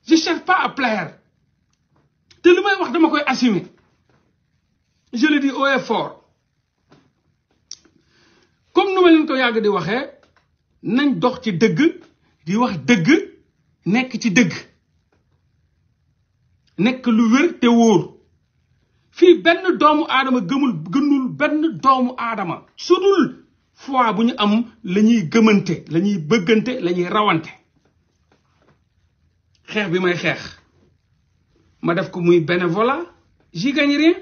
je cherche pas à plaire te li may wax dama koy assumer je le dis haut et fort comme nu ma leen ko yàgg di waxee nañ dox ci dëgg di wax dëgg nekk ci dëgg nekk lu wér te wóor fii benn doomu aadama gënul benn doomu aadama sudul foi bu ñu am la ñuy gëmante la ñuy bëggante la ñuy rawante xeex bi may xeex ma def ko muy bénévolat j'y gagne rien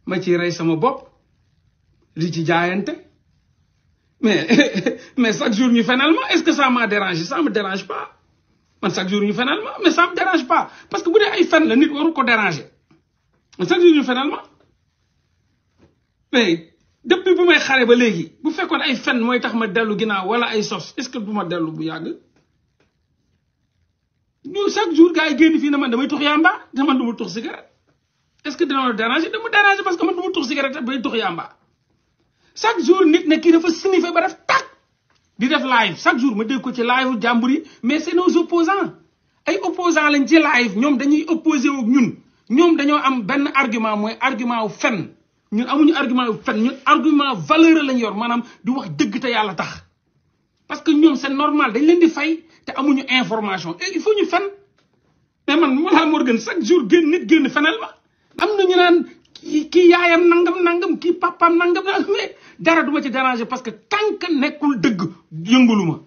ma ci rey sama bopp di ci jaayante mais chaque jour ñu fenal ma est-ce que ça m'a dérangé ça me dérange pas man chaque jour ñu fenal ma mais ça me dérange pas parce que bu dee ay fen la nit waru ko déranger man chaque jour ñu fenal ma mais depuis bu may xare ba léegi bu fekkoon ay fen mooy tax ma dellu ginnaaw wala ay sos est-ce que du ma dellu bu yàgg ñu chaque jour gars yi génn fii ne man damay tux yamba te man du ma tux cigarette est-ce que dina la déranger dama déranger parce que man du ma tux cigarette bay tux yamba chaque jour nit ne kii dafa sniffer ba def tàkk di def live chaque jour ma dégg ko ci live jàmbur yi mais c'est nos opposants ay opposants lañ ci live ñoom dañuy opposé wu ak ñoom dañoo am benn argument mooy argument wu fen ñun amuñu argument wu fen ñun argument valeur lañ yor maanaam di wax dëgg te yàlla tax parce que ñoom c'est normal dañ leen di fay te amuñu information et il faut ñu fen mais man Mollah Morgun chaque jour génn fenal ma am na ñu naan kii yaayam nangam kii papaam nangam mais dara duma ci déranger parce que tant que nekkul dëgg yëngalu ma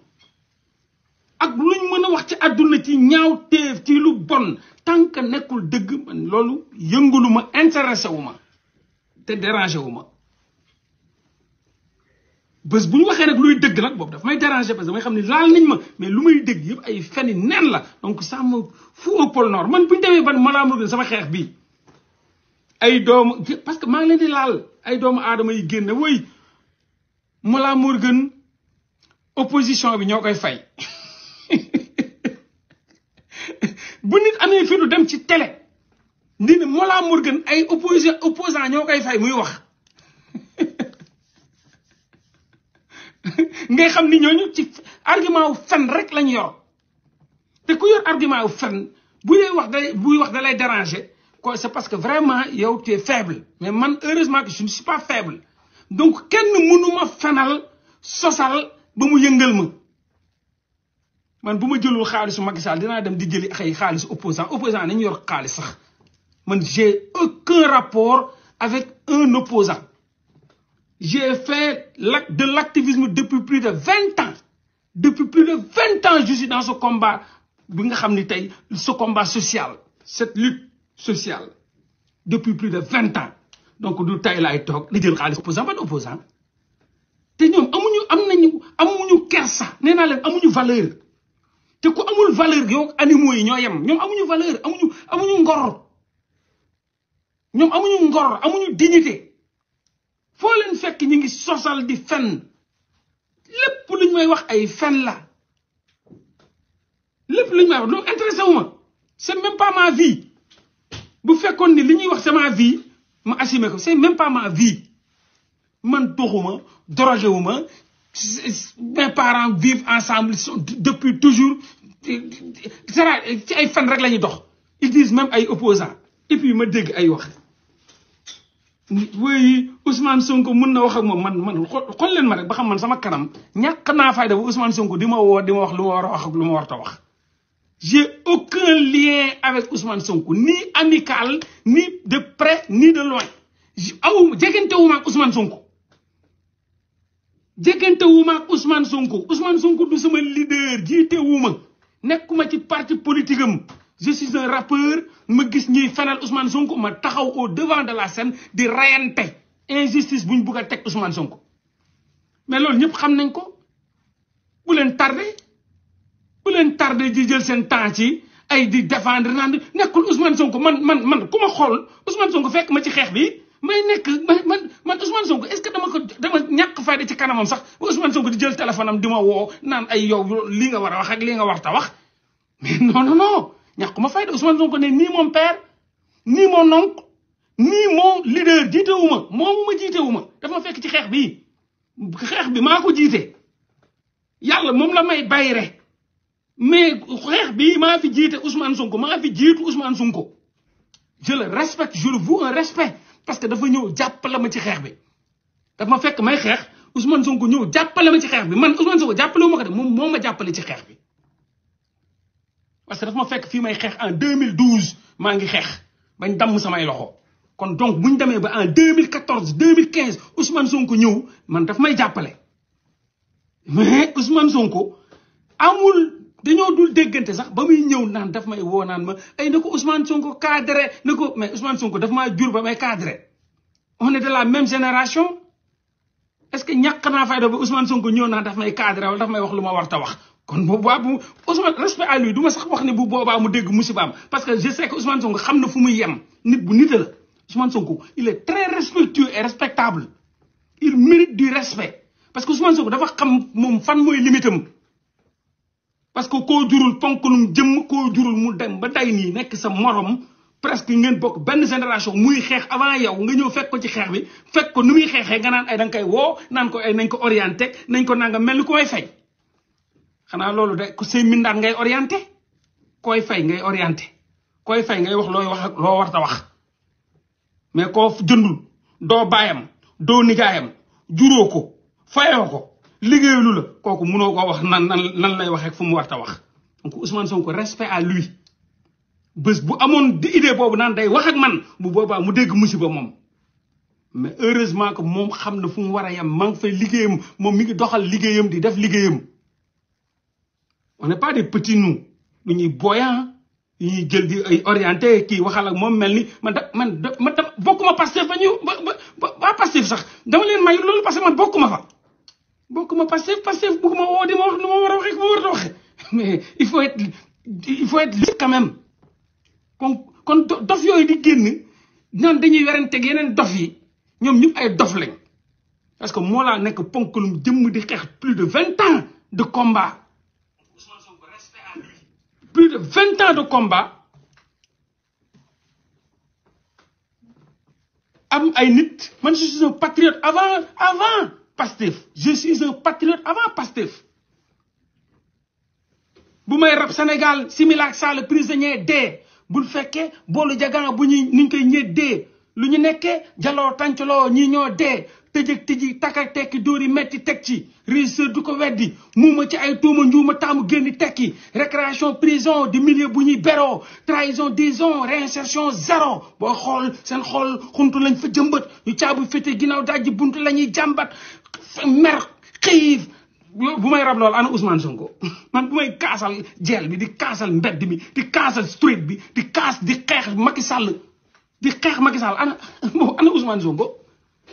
ak luñ mën a wax ci àdduna ci ñaaw teef ci lu bon tant que nekkul dëgg man loolu yëngalu ma intéressé wu ma te dérangé wu ma bés bu ñu waxee nag luy dëgg nag boobu daf may déranger parce que damay xam ne laal nañ ma mais lu may dëgg yëpp ay feni nen la donc ça me fout au pôle nord man bu ñu demee ban Mollah Morgun sama xeex bii ay doomu parce que maa ngi leen di laal ay doomu aadama yi génn woy Mollah Morgun opposition bi ñoo koy fay bu nit amee fi du dem ci télé ndi ne Mollah Morgun ay opposant ñoo koy fay muy wax ngay xam ni ñooñu ci argument wu fen rek lañ yor te ku yor argument wu fen buy wax da lay déranger quoi c'est parce que vraiment yow tu es faible mais man heureusement que je ne suis pas faible donc kenn mënuma fenal sosal ba mu yëngal ma man bu ma jëlul xaalisu Macky Sall dinaa dem di jëli xëy xaalisu opposant nañu yor xaalis sax man j'ai aucun rapport avec un opposant j'ai fait de l'activisme depuis plus de 20 ans depuis plus de 20 ans je suis dans ce combat bi nga xam ni tey ce combat social cette lutte sociale depuis plus de 20 ans donc du tay laay toog di jël xaalis opposant ban opposant te ñoom amuñu kersa nee naa leen amuñu valeur te ku amul valeur yow animaux yi ñoo yem ñoom amuñu valeur amuñu ngor ñoom amuñu ngor amuñu dignité foo leen fekk ñu ngi sosal di fen lépp luñ may wax ay fen la lépp luñ may wax loolu intéressé wu ma c'est même pas ma vie bu fekkoon ni li ñuy wax c'est ma vie ma assumé ko c'est même pas ma vie man doxuma drogué wu ma mes parents vivent ensemble depuis toujours sera ci ay fen rek la ñuy dox ils disent même ay opposants et puis ma dégg ay wax oui Ousmane Sonko mun na wax ak moom man xool leen ma rek ba xam man sama kanam ñàkk naa fayda bu Ousmane Sonko di ma woo di ma wax lu ma war a wax ak lu ma war a wax j'ai aucun lien avec Ousmane Sonko ni amical ni de près ni de loin jegantewuma ak Ousmane Sonko jegantewuma ak Ousmane Sonko Ousmane Sonko du sama leader jiitewuma nekkuma ci parti politique am je suis un rappeur ma gis ñuy fenal Ousmane Sonko ma taxaw au devant de la scène di rayante injustice buñ bugg a teg Ousmane Sonko mais loolu ñëpp xam nañ ko bu leen tardé di jël seen temps ci ay di défendre naan nekkul Ousmane Sonko man ku ma xool Ousmane Sonko fekk ma ci xeex bi may nekk man Ousmane Sonko est-ce que dama ñàkk fayda ci kanamam sax Ousmane Sonko di jël téléphone am di ma woo naan ay yow li nga war a wax ak li nga war ta wax mais non ñàkkuma fayda Ousmane Sonko ne ni mon père ni mon oncle ni mon leader jiitewuma moomu ma jiitewuma dafa ma fekk ci xeex bi maa ko jiite yàlla moom la may bayre mais xeex bi maa fi jiite Ousmane Sonko maa fi jiitu Ousmane Sonko je le respecte, je le voue un respect parce que dafa ñëw jàppale ma ci xeex bi dafa ma fekk may xeex Ousmane Sonko ñëw jàppale ma ci xeex bi man Ousmane Sonko jàppale wu ma ko de moom moo ma jàppale ci xeex bi parce que dafa ma fekk fii may xeex en 2012 maa ngi xeex bañ damm samay loxo kon donc bu ñu demee ba en 2014 2015 Ousmane Sonko ñëw man daf may jàppale mais Ousmane Sonko amul dañoo dul déggante sax ba muy ñëw naan daf may woo naan ma ay na ko Ousmane Sonko cadré na ko mais Ousmane Sonko daf maa jur ba may cadré on est de la même génération est-ce que ñàkk naa fayda ba Ousmane Sonko ñëw naan daf may cadré wala daf may wax lu ma war ta wax kon bu boobaa bu Ousmane respect à lui du ma sax wax ne bu boobaa mu dégg musibaam parce que je sais que Ousmane Sonko xam na fu muy yem nit bu nite la Ousmane Sonko il est très respectueux et respectable il mérite du respect parce que Ousmane Sonko dafa xam moom fan mooy limitam parce que koo jurul ponkalum jëmm koo jurul mu dem ba day nii nekk sa morom presque ngeen bokk benn génération muy xeex avant yow nga ñëw fekk ko ci xeex bi fekk ko nu muy xeexee nga naan ay da nga koy woo naan ko ay nañ ko orienté nañ ko nanga mel ni ku may fay xanaa loolu de ku say mindaan ngay orienté koy fay ngay orienté koy fay ngay wax looy wax ak loo warta wax mais koo jëndul doo baayam doo nijaayam juróo ko fayoo ko liggéeyalu la kooku mënoo ko wax nan lay waxee fu mu warta wax donc Ousmane Sonko respect à lui bés bu amoon di idée boobu naan day wax ak man bu boobaa mu dégg musiba moom mais heureusement que moom xam na fu mu war a yem maa ngi fay liggéeyam moom mi ngi doxal liggéeyam di def liggéeyam on n'est pas des petits nous lu ñuy booyaan yu ñuy jël di ay orienté kii waxal ak moom mel ni man bokkuma Pastef ba ñu ba Pastef sax dama leen may loolu parce que man bokkuma fa bokkuma Pastef bëgguma woo di ma wax nu ma war a waxee ku ma war a waxee mais il faut être libre quand même kon dof yooyu di génn naan dañuy weranteeg yeneen dof yi ñoom ñëpp ay dof lañ parce que moo laa nekk ponkalum jëmm di xeex plus de 20 ans de combat Ousmane Sonko respect à lui plus de 20 ans de combat am ay nit man je suis un patriote avant Pastef je suis un patriote avant Pastef bu may rab Sénégal similaak Sall prisonnier dee bul fekkee boolu jagan bu ñuy niñ koy ñee dee lu ñu nekkee jaloo tàncaloo ñi ñoo dee tëjëg tëji taka tekki dóori metti teg ci régisseur du ko weddi muuma ci ay tuuma njuuma taamu génn tekki récréation prison di milieu bu ñuy beroo trahison disons réinsertion zéro boo xool seen xool xuntu lañ fa jëmbat ñu caabu féete ginnaaw dajji buntu la ñuy jàmbat mer xiif bu may rab loolu ana Ousmane Sonko man bu may kaasal jeel bi di kaasal mbedd mi di kaasal street bi di kaas di xeex Macky Sall ana Ousmane Sonko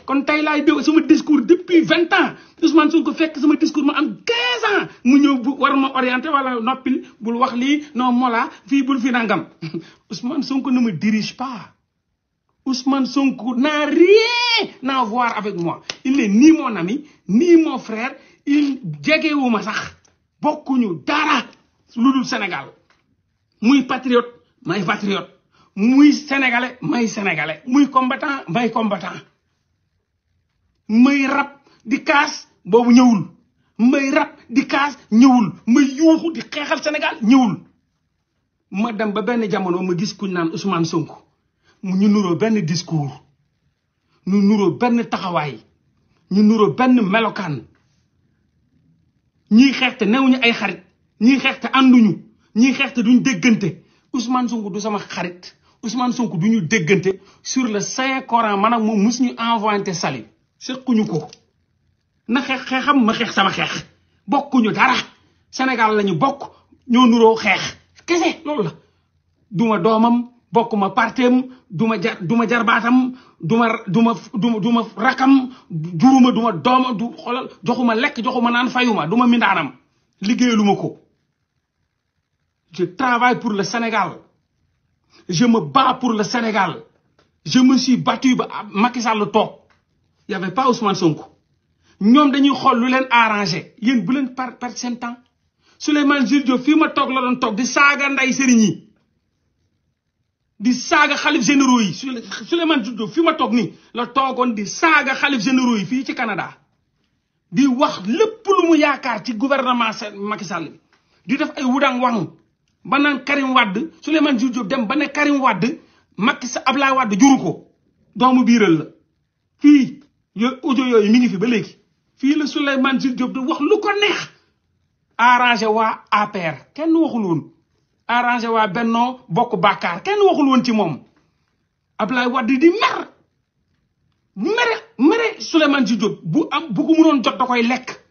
kon tey laay dégg sama discours depuis 20 ans Ousmane Sonko fekk sama discours ma am 15 ans mu ñëw bu war ma orienté wala noppil bul wax lii non mola fii bul fi nangam Ousmane Sonko ne me dirige pas Ousmane Sonko n'a rien à voir avec moi il n'est ni mon ami ni mon frère il jegewuma sax bokkuñu dara lu dul Sénégal muy patriote may patriote muy sénégalais may sénégalais muy combattant may combattant may rab di kaas boobu ñëwul may rab di kaas ñëwul may yuuxu di xeexal Sénégal ñëwul ma dem ba benn jamono ma gis kuñ naan Ousmane Sonko ñu nuroo benn discours ñu nuroo benn taxawaay ñu nuroo benn melokaan ñii xeex te newuñu ay xarit ñii xeex te ànduñu ñii xeex te duñ déggante Ousmane Sonko du sama xarit Ousmane Sonko du ñu déggante sur le Saint Coran man ak moom mus ñu envoyé sali sequñu ko na xeexam ma xeex sama xeex bokkuñu dara Sénégal lañu bokk ñoo nuroo xeex kese loolu la duma doomam bokkuma parteem duma jarbaatam duma rakam juruma duma dooma du xoolal joxuma lekk joxuma naan fayuma duma mindaanam liggéeyaluma ko je travaille pour le Sénégal je me bats pour le Sénégal je me suis battu ba Macky Sall toog y avait pas Ousmane Sonko ñoom dañuy xool lu leen arrangé yéen bu leen perdre seen temps Souleymane Jules Diop fii ma toog la doon toog di saaga nday sëriñ yi di saaga xalif généraux yi Souleymane Jules Diop fii ma toog nii la toogoon di saaga xalif généraux yi fii ci Canada di wax lépp lu mu yaakaar ci gouvernement Macky Sall bi di def ay wudang wang ba naan Karim Wade Souleymane Jules Diop dem ba ne Karim Wade Macky Sall Ablaye Wade juru ko doomu biiral la fii audio yooyu mi ngi fi ba léegi fii la Souleymane Jules Diop di wax lu ko neex arrangé waa APR kenn waxul woon arrangé waa Benno Bokk Bakaar kenn waxul woon ci moom Ablaye Wade di mere Souleymane Jules Diop bu ko mënoon jot da koy lekk